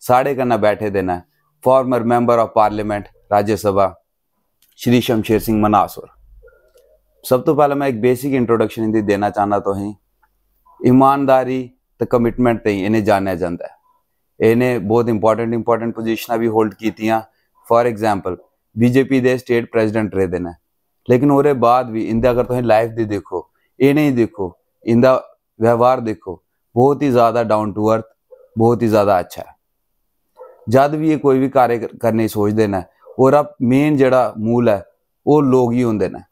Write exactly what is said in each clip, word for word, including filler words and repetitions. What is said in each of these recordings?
साढ़े कन्नै बैठे दे न former member of parliament Rajya Sabha Shri Shamsher Singh Manhas होर। सब तो पैह्लें में इक बेसिक इंट्रोडक्शन इंदी देना चाह्न्नां तुसें। ईमानदारी ते कमिटमेंट ताईं इ'नें जानेआ जंदा ऐ। इ'नें बहुत इंपॉर्टेंट इंपॉर्टेंट पोजीशनां बी होल्ड कीतियां। For example, BJP related state president रेह्दे न, लेकिन ओह्दे बाद बी इं'दे, अगर तुसें लाइफ दी दिक्खो, इ'नेंगी दिक्खो, इं'दा व्यवहार दिक्खो, बहुत ही ज़्यादा डाउन टू अर्थ, बहुत ही ज़्यादा अच्छा ऐ। जद बी एह् कोई बी कार्य कर- करने गी सोचदे न, ओह्दा मेन जेह्ड़ा मूल ऐ, ओह् लोक ही होंदे न।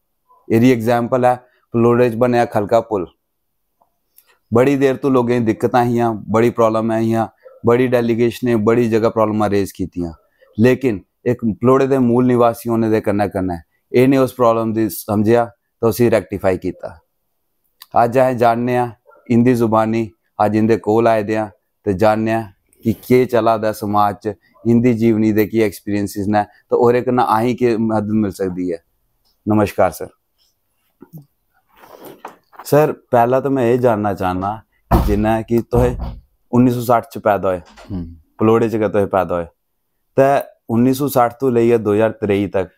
एह्दी एग्जाम्पल ऐ, पलौड़े च बनेआ खलका पुल। बड़ी देर तो लोकें गी दिक्कतां हियां, बड़ी प्रॉब्लम हियां, बड़ी डेलीगेशनें, बड़ी जगह प्रॉब्लमां रेज कीतियां, लेकिन इक पलौड़े दे मूल निवासी होने दे कन्नै कन्नै इ'नें उस प्रॉब्लम दी समझेआ ते उसी रेक्टिफाई कीता। अज्ज अस जानने आं इंदी जुबानी, अज्ज इंदे कोल आए दे आं ते जानने आं कि केह् चला दा समाज च, इंदी जीवनी दे केह् एक्सपीरियंसेस न ते ओह्दे कन्नै असें केह् मदद मिल सकदी ऐ। नमस्कार सर। सर, पैह्ला तो मैं एह् जानना चाह्न्नां कि जि'यां कि तुस उन्नी सौ सट्ठ च पैदा होए, हम्म। पलौड़े च गै तुस पैदा होए, ते उन्नी सौ सट्ठ तो लेइयै दो ज्हार त्रेई तक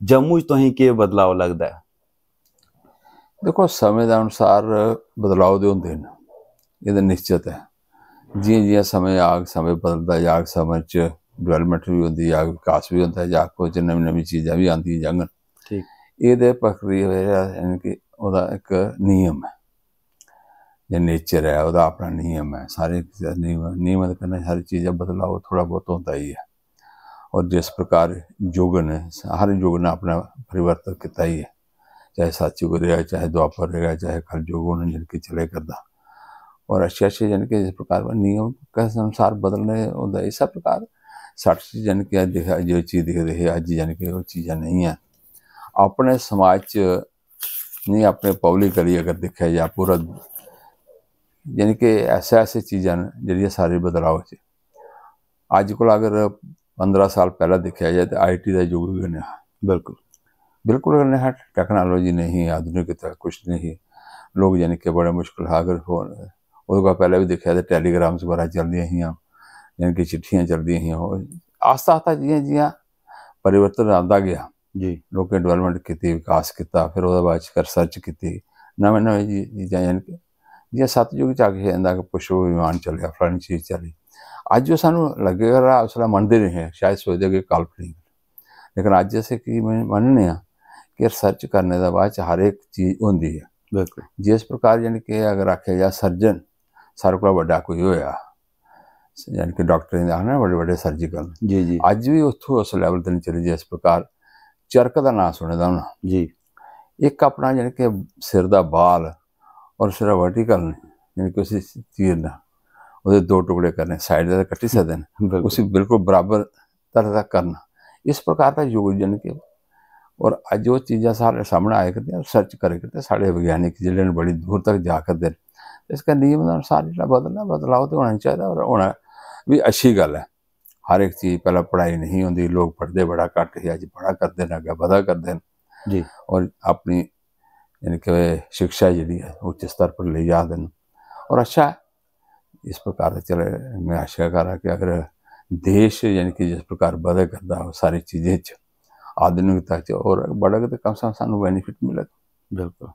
जम्मू च तुसेंगी केह् बदलाव लगदा ऐ? देखो, समें दे अनुसार बदलाव ते होंदे न, एह् ते निश्चत ऐ। जि'यां जि'यां समें आग, समें बदलदा जाग, समें च डेवलपमेंट बी होंदी जाग, विकास बी होंदा जाग, कुछ नमीं नमीं चीज़ां बी आंदियां जाङन। ठीक। एह् ते प्रक्रिया जेह्ड़ा, यानी कि ओह्दा इक नियम ऐ, जे नेचर ऐ, ओह्दा अपना नियम ऐ। सारे नियम, नियम दे कन्नै सारी चीज़ां बदलाव थोह्ड़ा बहुत होंदा ही ऐ। और जिस प्रकार युग न, हर युग ने अपना परिवर्तन कीता ही ऐ, चाहे सतयुग रेहा, चाहे द्वापर रेहा, चाहे कलयुग, उ'नें, यानी कि चले करदा। और अच्छे अच्छे, यानी कि जिस प्रकार नियम के अनुसार बदलने होंदा, इस्सै प्रकार सट्ठ च, यानी कि अज्ज दिक्खेआ, जो चीज दिखदे हे, अज्ज, यानी कि ओह् चीजां नेईं ऐ। अपने समाज च नहीं, अपने पब्लिकली अगर दिक्खेआ जा, पूरा, यानी कि ऐसे ऐसे चीजां न जेह्ड़ियां सारे बदलाव च। अज्ज कोला अगर पंदरां साल पैह्लें दिक्खेआ जाए ते आईटी दा युग गै नेहा। बिल्कुल। बिल्कुल गै नेहा। टेक्नोलॉजी नहीं ही, आधुनिकता कुछ नहीं ही। लोग, यानी कि, बड़ा मुश्किल हा। अगर फोन, ओह्दे कोला पैह्लें बी दिक्खेआ ते टेलीग्राम्स बगैरा चलदियां हियां, यानी कि चिट्ठियां चलदियां हियां। ओह् आस्ता आस्ता जि'यां जि'यां परिवर्तन आंदा गेआ, जी। लोकें डेवलपमेंट कीती, विकास कीता, फिर ओह्दे बाद च रिसर्च कीती, नमें नमें जी- चीजां, यानी कि जि'यां सतयुग च आखेआ जंदा कि पुष्प विमान चलेआ, फलानी चीज चली। अज्ज ओह् सानूं लग्गेगा, उसलै मनदे नेईं हे, शायद सोचदे कि काल्पनिक। लेकिन अज्ज अस की मन- मन्नने आं कि रिसर्च करने दे बाद च हर इक चीज होंदी ऐ। बिल्कुल। जिस प्रकार, यानी कि, अगर आखेआ जा, सर्जन, सारे कोला बड्डा कोई होएआ, यानी कि डाक्टरें दे आखना बड़े बड्डे सर्जिकल। जी जी। अज्ज बी उत्थों उस लेवल ते नहीं चली, जिस प्रकार चरक दा नांऽ सुने दा होना। जी। इक अपना, यानी कि, सिर दा बाल और सिरा वर्टिकल ने, यानी कि उसी चीरना, ओह्दे दो टुकड़े करने, साइड दा कट्टी सकदे न, बिल्कुल। उसी बिल्कुल बराबर तरह दा करना, इस प्रकार दा युग, यानी कि। और अज्ज ओह् चीजां साढ़े सामने आए करदियां, रिसर्च करे करदे साढ़े वैज्ञानिक जेह्ड़े न, बड़ी दूर तक जा करदे न। इस कन्नै नियम दे अनुसार जेह्ड़ा बदलना, बदलाव ते होना चाहिदा और होना बी अच्छी गल्ल ऐ। हर इक चीज, पैह्लें पढ़ाई नेईं होंदी, लोक पढ़दे बड़ा घट्ट हे, अज्ज पढ़ा करदे न, अग्गें बधा करदे न। जी। और अपनी, यानी कि, शिक्षा जेह्ड़ी ऐ, उच्च स्तर पर लेई जा दे न। और अच्छा, इस प्रकार दा चले, में आशा करां कि अगर देश, यानी कि, जिस प्रकार बधै करदा, ओह् सारी चीजें च, आधुनिकता च, और बढ़ग ते कम से कम सानूं बेनिफिट मिलग। बिल्कुल।